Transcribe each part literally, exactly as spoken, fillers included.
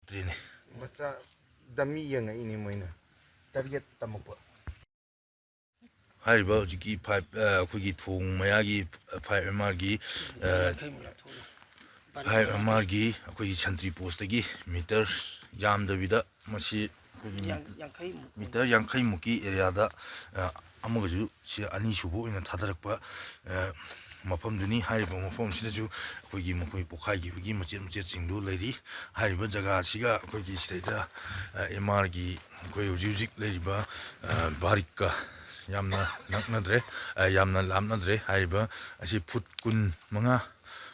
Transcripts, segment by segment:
ꯇ꯭ꯔꯦꯅꯦ꯫ ꯃꯆꯥ ꯗꯃꯤ ꯌꯦꯡꯉꯛꯏꯅꯦ ꯃꯣꯏꯅ꯫ ꯇꯥꯔꯒꯦꯠ ꯇꯝꯃꯛꯄ꯫ ꯍꯥꯏꯔꯤꯕ ꯍꯧꯖꯤꯛꯀꯤ ꯐꯥꯏꯚ, ꯑ, ꯑꯩꯈꯣꯏꯒꯤ ꯊꯣꯡ ꯃꯌꯥꯒꯤ ꯐꯥꯏꯚ ꯑꯦꯝ ꯑꯥꯔꯒꯤ, ꯑ, ꯌꯥꯡꯈꯩꯃꯨꯛ ꯂꯥꯞꯊꯣꯛꯑꯒ꯫ ꯐꯥꯏꯚ ꯑꯦꯝ ꯑꯥꯔꯒꯤ ꯑꯩꯈꯣꯏꯒꯤ ꯁꯟꯇ꯭ꯔꯤ ꯄꯣꯁꯇꯒꯤ ꯃꯤꯇꯔ ꯌꯥꯝꯗꯕꯤꯗ ꯃꯁꯤ ꯑꯩꯈꯣꯏꯒꯤ ꯌꯥꯡ-, ꯌꯥꯡꯈꯩꯃꯨꯛ꯫ ꯃꯤꯇꯔ ꯌꯥꯡꯈꯩꯃꯨꯛꯀꯤ ꯑꯦꯔꯤꯌꯥꯗ, ꯑ, ꯑꯃꯒꯁꯨ ꯁꯤ ꯑꯅꯤꯁꯨꯕ ꯑꯣꯏꯅ ꯊꯥꯗꯔꯛꯄ, ꯑ, ꯃꯐꯝꯗꯨꯅꯤ꯫ ꯍꯥꯏꯔꯤꯕ ꯃꯐꯝ ꯑꯁꯤꯗꯁꯨ ꯑꯩꯈꯣꯏꯒꯤ ꯃꯈꯣꯏ ꯄꯣꯛꯈꯥꯏꯈꯤꯕꯒꯤ ꯃꯆꯦꯠ ꯃꯆꯦꯠꯁꯤꯡꯗꯨ ꯂꯩꯔꯤ꯫ ꯍꯥꯏꯔꯤꯕ ꯖꯒꯥ ꯑꯁꯤꯒ ꯑꯩꯈꯣꯏꯒꯤ ꯁꯤꯗꯩꯗ, ꯑ, ꯑꯦꯝ ꯑꯥꯔꯒꯤ ꯑꯩꯈꯣꯏ ꯍꯧꯖꯤꯛ ꯍꯧꯖꯤꯛ ꯂꯩꯔꯤꯕ, ꯑ, ꯕꯥꯔꯤꯛꯀ ꯌꯥꯝꯅ ꯅꯛꯅꯗ꯭ꯔꯦ, ꯑ, ꯌꯥꯝꯅ ꯂꯥꯞꯅꯗ꯭ꯔꯦ꯫ ꯍꯥꯏꯔꯤꯕ ꯑꯁꯤ ꯐꯨꯠ ꯀꯨꯟ ꯃꯉꯥ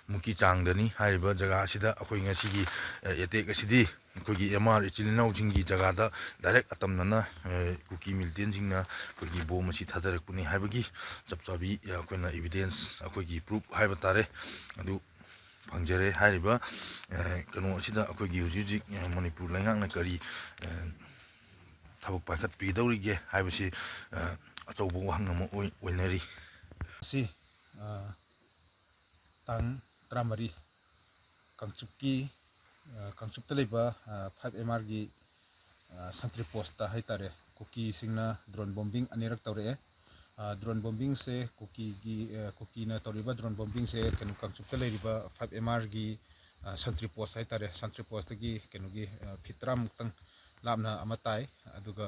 ꯃꯨꯛꯀꯤ ꯆꯥꯡꯗꯅꯤ꯫ ꯍꯥꯏꯔꯤꯕ ꯖꯒꯥ ꯑꯁꯤꯗ ꯑꯩꯈꯣꯏ ꯉꯁꯤꯒꯤ, ꯑ, ꯑꯦꯇꯦꯛ ꯑꯁꯤꯗꯤ ꯑꯩꯈꯣꯏꯒꯤ ꯑꯦꯝ ꯑꯥꯔ ꯏꯆꯤꯜ ꯏꯅꯥꯎꯁꯤꯡꯒꯤ ꯖꯒꯥꯗ ꯗꯥꯏꯔꯦꯛ ꯑꯇꯝꯅꯅ, ꯑ, ꯀꯨꯀꯤ ꯃꯤꯂꯤꯇꯦꯟꯁꯤꯡꯅ ꯑꯩꯈꯣꯏꯒꯤ ꯕꯣꯝ ꯑꯁꯤ ꯊꯥꯗꯔꯛꯄꯅꯤ ꯍꯥꯏꯕꯒꯤ ꯆꯞ ꯆꯥꯕꯤ, ꯑ, ꯑꯩꯈꯣꯏꯅ ꯏꯕꯤꯗꯦꯟꯁ, ꯑꯩꯈꯣꯏꯒꯤ ꯄ꯭ꯔꯨꯞ ꯍꯥꯏꯕ ꯇꯥꯔꯦ, ꯑꯗꯨ ꯐꯪꯖꯔꯦ꯫ ꯍꯥꯏꯔꯤꯕ, ꯑ, ꯀꯩꯅꯣ ꯑꯁꯤꯗ ꯑꯩꯈꯣꯏꯒꯤ ꯍꯧꯖꯤꯛ ꯍꯧꯖꯤꯛ, ꯑ, ꯃꯅꯤꯄꯨꯔ ꯂꯩꯉꯥꯛꯅ ꯀꯔꯤ, ꯑ, ꯊꯕꯛ ꯄꯥꯏꯈꯠꯄꯤꯒꯗꯧꯔꯤꯒꯦ ꯍꯥꯏꯕꯁꯤ, ꯑ, ꯑꯆꯧꯕ ꯋꯥꯍꯪ ꯑꯃ ꯑꯣꯏ-, ꯑꯣꯏꯅꯔꯤ꯫ ꯁꯤ, ꯑ, ꯇꯥꯡ ꯇꯔꯥꯃꯔꯤ, ꯀꯥꯡꯆꯨꯞꯀꯤ, ꯑ, ꯀꯥꯡꯆꯨꯞꯇ ꯂꯩꯕ, ꯑ, ꯐꯥꯏꯚ ꯑꯦꯝ ꯑꯥꯔꯒꯤ, ꯑ, ꯁꯟꯇ꯭ꯔꯤ ꯄꯣꯁꯇ ꯍꯥꯏꯇꯥꯔꯦ, ꯀꯨꯀꯤꯁꯤꯡꯅ ꯗ꯭ꯔꯣꯟ ꯕꯣꯝꯕꯤꯡ ꯑꯅꯤꯔꯛ ꯇꯧꯔꯛꯑꯦ꯫ ꯑ, ꯗ꯭ꯔꯣꯟ ꯕꯣꯝꯕꯤꯡꯁꯦ ꯀꯨꯀꯤꯒꯤ, ꯑ, ꯀꯨꯀꯤꯅ ꯇꯧꯔꯤꯕ ꯗ꯭ꯔꯣꯟ ꯕꯣꯝꯕꯤꯡꯁꯦ ꯀꯩꯅꯣ, ꯀꯥꯡꯆꯨꯞꯇ ꯂꯩꯔꯤꯕ ꯐꯥꯏꯚ ꯑꯦꯝ ꯑꯥꯔꯒꯤ, ꯑ, ꯁꯟꯇ꯭ꯔꯤ ꯄꯣꯁ ꯍꯥꯏꯇꯥꯔꯦ, ꯁꯟꯇ꯭ꯔꯤ ꯄꯣꯁꯇꯒꯤ ꯀꯩꯅꯣꯒꯤ, ꯑ, ꯐꯤꯠ ꯇꯔꯥꯃꯨꯛꯇꯪ ꯂꯥꯞꯅ ꯑꯃ ꯇꯥꯏ꯫ ꯑꯗꯨꯒ,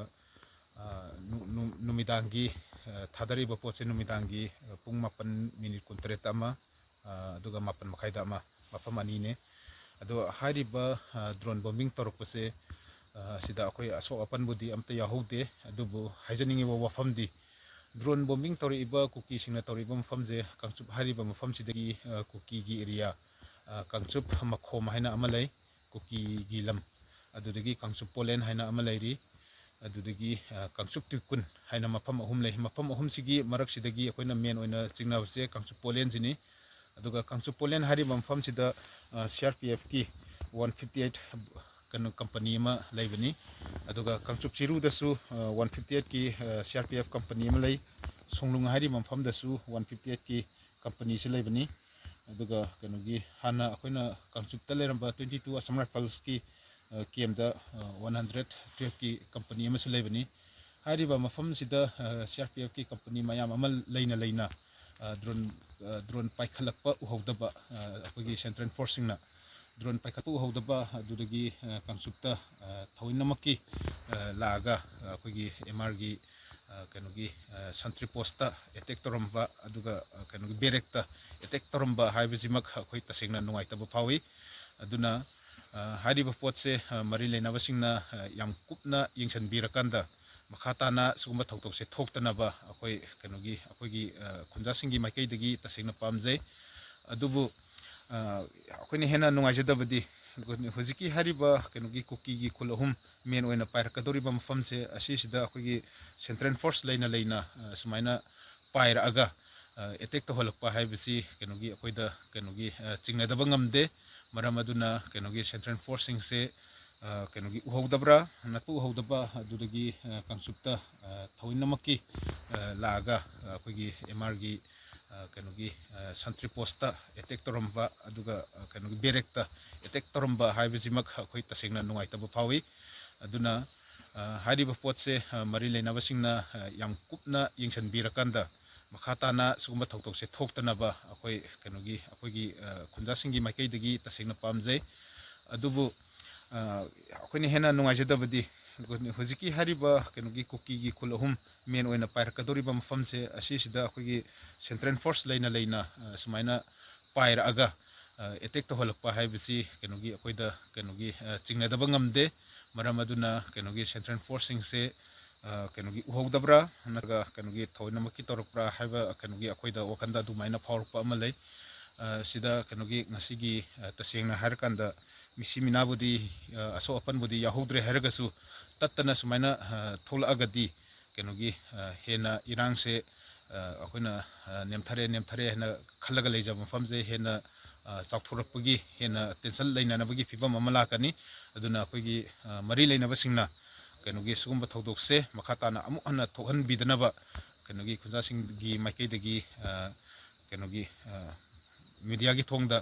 ꯑ, ꯅꯨ-, ꯅꯨ-, ꯅꯨꯃꯤꯗꯥꯡꯒꯤ, ꯑ, ꯊꯥꯗꯔꯤꯕ ꯄꯣꯠꯁꯦ ꯅꯨꯃꯤꯗꯥꯡꯒꯤ, ꯑ, ꯄꯨꯡ ꯃꯥꯄꯟ ꯃꯤꯅꯤꯠ ꯀꯨꯟꯇꯔꯦꯠꯇ ꯑꯃ, ꯑ, ꯑꯗꯨꯒ ꯃꯥꯄꯟ ꯃꯈꯥꯏꯗ ꯑꯃ, ꯃꯐꯝ ꯑꯅꯤꯅꯦ꯫ ꯑꯗꯣ ꯍꯥꯏꯔꯤꯕ, ꯑ, ꯗ꯭ꯔꯣꯟ ꯕꯣꯝꯕꯤꯡ ꯇꯧꯔꯛꯄꯁꯦ, ꯑ, ꯁꯤꯗ ꯑꯩꯈꯣꯏ ꯑꯁꯣꯛ ꯑꯄꯟꯕꯨꯗꯤ ꯑꯝꯇ ꯌꯥꯎꯍꯧꯗꯦ, ꯑꯗꯨꯕꯨ ꯍꯥꯏꯖꯅꯤꯡꯉꯤꯕ ꯋꯥꯐꯝꯗꯤ, ꯗ꯭ꯔꯣꯟ ꯕꯣꯝꯕꯤꯡ ꯇꯧꯔꯛꯏꯕ ꯀꯨꯀꯤꯁꯤꯡꯅ ꯇꯧꯔꯛꯏꯕ ꯃꯐꯝꯁꯦ, ꯀꯥꯡꯆꯨꯞ ꯍꯥꯏꯔꯤꯕ ꯃꯐꯝꯁꯤꯗꯒꯤ, ꯑ, ꯀꯨꯀꯤꯒꯤ ꯑꯦꯔꯤꯌꯥ, ꯑ, ꯀꯥꯡꯆꯨꯞ ꯃꯈꯣꯝ ꯍꯥꯏꯅ ꯑꯃ ꯂꯩ, ꯀꯨꯀꯤꯒꯤ ꯂꯝ, ꯑꯗꯨꯗꯒꯤ ꯀꯥꯡꯆꯨꯞ ꯄꯣꯂꯦꯟ ꯍꯥꯏꯅ ꯑꯃ ꯂꯩꯔꯤ, ꯑꯗꯨꯗꯒꯤ, ꯑ, ꯀꯥꯡꯆꯨꯞ ꯇꯨꯏꯀꯨꯟ ꯍꯥꯏꯅ ꯃꯐꯝ ꯑꯍꯨꯝ ꯂꯩ꯫ ꯃꯐꯝ ꯑꯍꯨꯝꯁꯤꯒꯤ ꯃꯔꯛꯁꯤꯗꯒꯤ ꯑꯩꯈꯣꯏꯅ ꯃꯦꯟ ꯑꯣꯏꯅ ꯆꯤꯡꯅꯕꯁꯦ ꯀꯥꯡꯆꯨꯞ ꯄꯣꯂꯦꯟꯁꯤꯅꯤ꯫ ꯑꯗꯨꯒ ꯀꯥꯡꯆꯨꯞ ꯄꯣꯂꯦꯟ ꯍꯥꯏꯔꯤꯕ ꯃꯐꯝꯁꯤꯗ, ꯑ, ꯁꯤ ꯑꯥꯔ ꯄꯤ ꯑꯦꯐꯀꯤ ꯋꯥꯟ ꯐꯤꯐꯇꯤ ꯑꯩꯠ ꯀꯩꯅꯣ ꯀꯝꯄꯅꯤ ꯑꯃ ꯂꯩꯕꯅꯤ꯫ ꯑꯗꯨꯒ ꯀꯥꯡꯆꯨꯞ ꯆꯤꯔꯨꯗꯁꯨ, ꯑ, ꯋꯥꯟ ꯐꯤꯐꯇꯤ ꯑꯩꯠꯀꯤ, ꯑ, C R P F company ꯑꯃ ꯂꯩ꯫ ꯁꯣꯡꯂꯨꯡ ꯍꯥꯏꯔꯤꯕ ꯃꯐꯝꯗꯁꯨ ꯋꯥꯟ ꯐꯤꯐꯇꯤ ꯑꯩꯠꯀꯤ ꯀꯝꯄꯅꯤꯁꯤ ꯂꯩꯕꯅꯤ꯫ ꯑꯗꯨꯒ ꯀꯩꯅꯣꯒꯤ ꯍꯥꯟꯅ ꯑꯩꯈꯣꯏꯅ ꯀꯥꯡꯆꯨꯞꯇ ꯂꯩꯔꯝꯕ ꯇ꯭ꯋꯦꯟꯇꯤ ꯇꯨ Assam Riflesꯀꯤ, ꯀꯦꯝꯗ ꯋꯥꯟ ꯍꯟꯗ꯭ꯔꯦꯠ ꯇꯨꯌꯦꯜꯐꯀꯤ ꯀꯝꯄꯅꯤ ꯑꯃꯁꯨ ꯂꯩꯕꯅꯤ꯫ ꯍꯥꯏꯔꯤꯕ ꯃꯐꯝꯁꯤꯗ ꯁꯤ ꯑꯥꯔ ꯄꯤ ꯑꯦꯐꯀꯤ ꯀꯝꯄꯅꯤ ꯃꯌꯥꯝ ꯑꯃ ꯂꯩꯅ ꯂꯩꯅ ꯗ꯭ꯔꯣꯟ ꯗ꯭ꯔꯣꯟ ꯄꯥꯏꯈꯠꯂꯛꯄ ꯎꯍꯧꯗꯕ, ꯑꯩꯈꯣꯏꯒꯤ ꯁꯦꯟꯇ꯭ꯔꯦꯜ ꯐꯣꯔꯁꯁꯤꯡꯅ ꯗ꯭ꯔꯣꯟ ꯄꯥꯏꯈꯠꯄ ꯎꯍꯧꯗꯕ ꯑꯗꯨꯗꯒꯤ ꯀꯥꯡꯆꯨꯞꯇ ꯊꯑꯣꯏꯅꯃꯛꯀꯤ ꯂꯥꯛꯑꯒ ꯑꯩꯈꯣꯏꯒꯤ ꯑꯦꯝ ꯑꯥꯔꯒꯤ ꯀꯩꯅꯣꯒꯤ ꯁꯟꯇ꯭ꯔꯤ ꯄꯣꯁꯇ ꯑꯦꯇꯦꯛ ꯇꯧꯔꯝꯕ, ꯑꯗꯨꯒ ꯀꯩꯅꯣꯒꯤ ꯕꯦꯔꯦꯛꯇ ꯑꯦꯇꯦꯛ ꯇꯧꯔꯝꯕ ꯍꯥꯏꯕꯁꯤꯃꯛ ꯑꯩꯈꯣꯏ ꯇꯁꯦꯡꯅ ꯅꯨꯡꯉꯥꯏꯇꯕ ꯐꯥꯎꯏ꯫ ꯑꯗꯨꯅ ꯍꯥꯏꯔꯤꯕ ꯄꯣꯠꯁꯦ ꯃꯔꯤ ꯂꯩꯅꯕꯁꯤꯡꯅ ꯌꯥꯝ ꯀꯨꯞꯅ ꯌꯦꯡꯁꯤꯟꯕꯤꯔꯀꯥꯟꯗ ꯃꯈꯥ ꯇꯥꯅ ꯁꯤꯒꯨꯝꯕ ꯊꯧꯗꯣꯛꯁꯦ ꯊꯣꯛꯇꯅꯕ ꯑꯩꯈꯣꯏ ꯀꯩꯅꯣꯒꯤ ꯑꯩꯈꯣꯏꯒꯤ ꯈꯨꯟꯖꯥꯁꯤꯡꯒꯤ ꯃꯥꯏꯀꯩꯗꯒꯤ ꯇꯁꯦꯡꯅ ꯄꯥꯝꯖꯩ꯫ ꯑꯗꯨꯕꯨ ꯑꯩꯈꯣꯏꯅ ꯍꯦꯟꯅ ꯅꯨꯡꯉꯥꯏꯖꯗꯕꯗꯤ ꯍꯧꯖꯤꯛꯀꯤ ꯍꯥꯏꯔꯤꯕ ꯀꯩꯅꯣꯒꯤ ꯀꯨꯀꯤꯒꯤ ꯈꯨꯜ ꯑꯍꯨꯝ ꯃꯦꯟ ꯑꯣꯏꯅ ꯄꯥꯏꯔꯛꯀꯗꯧꯔꯤꯕ ꯃꯐꯝꯁꯦ, ꯑꯁꯤꯁꯤꯗ ꯑꯩꯈꯣꯏꯒꯤ ꯁꯦꯟꯇ꯭ꯔꯦꯜ ꯐꯣꯔꯁ ꯂꯩꯅ ꯂꯩꯅ ꯁꯨꯃꯥꯏꯅ ꯄꯥꯏꯔꯛꯑꯒ ꯑꯦꯇꯦꯛ ꯇꯧꯍꯜꯂꯛꯄ ꯍꯥꯏꯕꯁꯤ ꯀꯩꯅꯣꯒꯤ ꯑꯩꯈꯣꯏꯗ ꯀꯩꯅꯣꯒꯤ ꯆꯤꯡꯅꯗꯕ ꯉꯝꯗꯦ꯫ ꯃꯔꯝ ꯑꯗꯨꯅ ꯀꯩꯅꯣꯒꯤ ꯁꯦꯟꯇ꯭ꯔꯦꯜ ꯐꯣꯔꯁꯁꯤꯡꯁꯦ ꯀꯩꯅꯣꯒꯤ ꯎꯍꯧꯗꯕ꯭ꯔꯥ, ꯅꯠꯇ ꯎꯍꯧꯗꯕ, ꯑꯗꯨꯗꯒꯤ ꯀꯥꯡꯆꯨꯞꯇ ꯊꯑꯣꯏꯅꯃꯛꯀꯤ ꯂꯥꯛꯑꯒ ꯑꯩꯈꯣꯏꯒꯤ ꯑꯦꯝ ꯑꯥꯔꯒꯤ ꯀꯩꯅꯣꯒꯤ ꯁꯟꯇ꯭ꯔꯤ ꯄꯣꯁꯇ ꯑꯦꯇꯦꯛ ꯇꯧꯔꯝꯕ, ꯑꯗꯨꯒ ꯀꯩꯅꯣꯒꯤ ꯕꯦꯔꯦꯛꯇ ꯑꯦꯇꯦꯛ ꯇꯧꯔꯝꯕ ꯍꯥꯏꯕꯁꯤꯃꯛ ꯑꯩꯈꯣꯏ ꯇꯁꯦꯡꯅ ꯅꯨꯡꯉꯥꯏꯇꯕ ꯐꯥꯎꯏ꯫ ꯑꯗꯨꯅ ꯍꯥꯏꯔꯤꯕ ꯄꯣꯠꯁꯦ ꯃꯔꯤ ꯂꯩꯅꯕꯁꯤꯡꯅ ꯌꯥꯝ ꯀꯨꯞꯅ ꯌꯦꯡꯁꯤꯟꯕꯤꯔꯀꯥꯟꯗ ꯃꯈꯥ ꯇꯥꯅ ꯁꯤꯒꯨꯝꯕ ꯊꯧꯗꯣꯛꯁꯦ ꯊꯣꯛꯇꯅꯕ ꯑꯩꯈꯣꯏ ꯀꯩꯅꯣꯒꯤ ꯑꯩꯈꯣꯏꯒꯤ ꯈꯨꯟꯖꯥꯁꯤꯡꯒꯤ ꯃꯥꯏꯀꯩꯗꯒꯤ ꯇꯁꯦꯡꯅ ꯄꯥꯝꯖꯩ꯫ ꯑꯗꯨꯕꯨ ꯑꯩꯈꯣꯏꯅ ꯍꯦꯟꯅ ꯅꯨꯡꯉꯥꯏꯖꯗꯕꯗꯤ ꯍꯧꯖꯤꯛꯀꯤ ꯍꯥꯏꯔꯤꯕ ꯀꯩꯅꯣꯒꯤ ꯀꯨꯀꯤꯒꯤ ꯈꯨꯜ ꯑꯍꯨꯝ ꯃꯦꯟ ꯑꯣꯏꯅ ꯄꯥꯏꯔꯛꯀꯗꯧꯔꯤꯕ ꯃꯐꯝꯁꯦ, ꯑꯁꯤꯁꯤꯗ ꯑꯩꯈꯣꯏꯒꯤ ꯁꯦꯟꯇ꯭ꯔꯦꯜ ꯐꯣꯔꯁ ꯂꯩꯅ ꯂꯩꯅ ꯁꯨꯃꯥꯏꯅ ꯄꯥꯏꯔꯛꯑꯒ ꯑꯦꯇꯦꯛ ꯇꯧꯍꯜꯂꯛꯄ ꯍꯥꯏꯕꯁꯤ ꯀꯩꯅꯣꯒꯤ ꯑꯩꯈꯣꯏꯗ ꯀꯩꯅꯣꯒꯤ ꯆꯤꯡꯅꯗꯕ ꯉꯝꯗꯦ꯫ ꯃꯔꯝ ꯑꯗꯨꯅ ꯀꯩꯅꯣꯒꯤ ꯁꯦꯟꯇ꯭ꯔꯦꯜ ꯐꯣꯔꯁꯁꯤꯡꯁꯦ ꯀꯩꯅꯣꯒꯤ ꯎꯍꯧꯗꯕ꯭ꯔꯥ, ꯅꯠꯇ꯭ꯔꯒ ꯀꯩꯅꯣꯒꯤ ꯊꯑꯣꯏꯅꯃꯛꯀꯤ ꯇꯧꯔꯛꯄ꯭ꯔꯥ ꯍꯥꯏꯕ ꯀꯩꯅꯣꯒꯤ ꯑꯩꯈꯣꯏꯗ ꯋꯥꯈꯜꯗ ꯑꯗꯨꯃꯥꯏꯅ ꯐꯥꯎꯔꯛꯄ ꯑꯃ ꯂꯩ꯫ ꯁꯤꯗ ꯀꯩꯅꯣꯒꯤ ꯉꯁꯤꯒꯤ ꯇꯁꯦꯡꯅ ꯍꯥꯏꯔꯀꯥꯟꯗ ꯃꯤꯁꯤ ꯃꯤꯅꯥꯕꯨꯗꯤ ꯑꯁꯣꯛ ꯑꯄꯟꯕꯨꯗꯤ ꯌꯥꯎꯍꯧꯗ꯭ꯔꯦ ꯍꯥꯏꯔꯒꯁꯨ, ꯇꯠꯇꯅ ꯁꯨꯃꯥꯏꯅ ꯊꯣꯛꯂꯛꯑꯒꯗꯤ ꯀꯩꯅꯣꯒꯤ ꯍꯦꯟꯅ ꯏꯔꯥꯡꯁꯦ ꯑꯩꯈꯣꯏꯅ ꯅꯦꯝꯊꯔꯦ ꯅꯦꯝꯊꯔꯦ ꯍꯥꯏꯅ ꯈꯜꯂꯒ ꯂꯩꯖꯕ ꯃꯐꯝꯁꯦ ꯍꯦꯟꯅ ꯆꯥꯎꯊꯣꯔꯛꯄꯒꯤ, ꯍꯦꯟꯅ ꯇꯦꯟꯁꯟ ꯂꯩꯅꯅꯕꯒꯤ ꯐꯤꯕꯝ ꯑꯃ ꯂꯥꯛꯀꯅꯤ꯫ ꯑꯗꯨꯅ ꯑꯩꯈꯣꯏꯒꯤ ꯃꯔꯤ ꯂꯩꯅꯕꯁꯤꯡꯅ ꯀꯩꯅꯣꯒꯤ ꯁꯤꯒꯨꯝꯕ ꯊꯧꯗꯣꯛꯁꯦ ꯃꯈꯥ ꯇꯥꯅ ꯑꯃꯨꯛ ꯍꯟꯅ ꯊꯣꯛꯍꯟꯕꯤꯗꯅꯕ ꯀꯩꯅꯣꯒꯤ ꯈꯨꯟꯖꯥꯁꯤꯡꯒꯤ ꯃꯥꯏꯀꯩꯗꯒꯤ ꯀꯩꯅꯣꯒꯤ ꯃꯦꯗꯤꯌꯥꯒꯤ ꯊꯣꯡꯗ